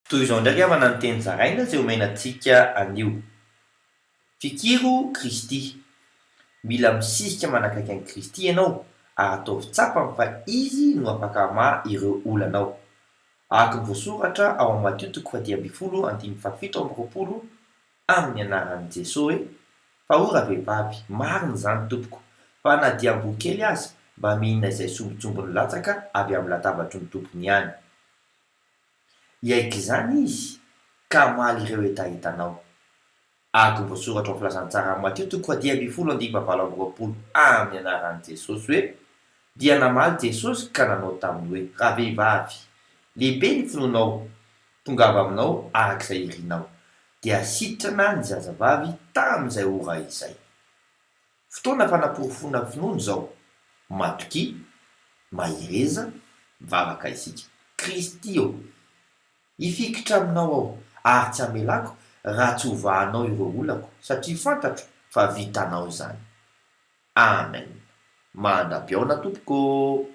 Toy izao indray ry havana ny teny zaraina izay omena antsika anio. Fikiro Kristy. Mila misisika manakaiky an'i Kristy ianao ary ataovy tsapany fa Izy no afaka hamaha ireo olanao. Araka ny voasoratra ao amin'ny Matio toko fahadimy ambin'ny folo andininy fahafito amby roapolo amin'ny anaran'i Jesoa hoe, Fa hoy ravehivavy, marina izany tompoko, fa na dia amboa kely aza mba mihinana izay sombintsombiny latsaka avy amin'ny latabatry ny tompony ihany. Hiaiky izany izy ka hamaly ireo hetahetanao. Araka ny voasoratra ao amin'ny Filazantsaran'i Matio toko fahadimy ambin'ny folo andininy fahavalo amby roapolo amin'ny anaran'i Jesosy hoe, Dia namaly Jesosy ka nanao taminy hoe, Ravehivavy, lehibe ny finoanao, tongava aminao araka izay irinao. Dia sitrana ny zazavavy tamin'izay ora izay. Fotoana fanaporofoana finoana izao. Matokia, mahereza, mivavaka isika. Kristy ô! Hifikitra aminao aho, ary tsy hamelako raha tsy hovahanao ireo olako, satria fantatro fa vitanao izany. Amen. Mandra-pihaona tompoko ô!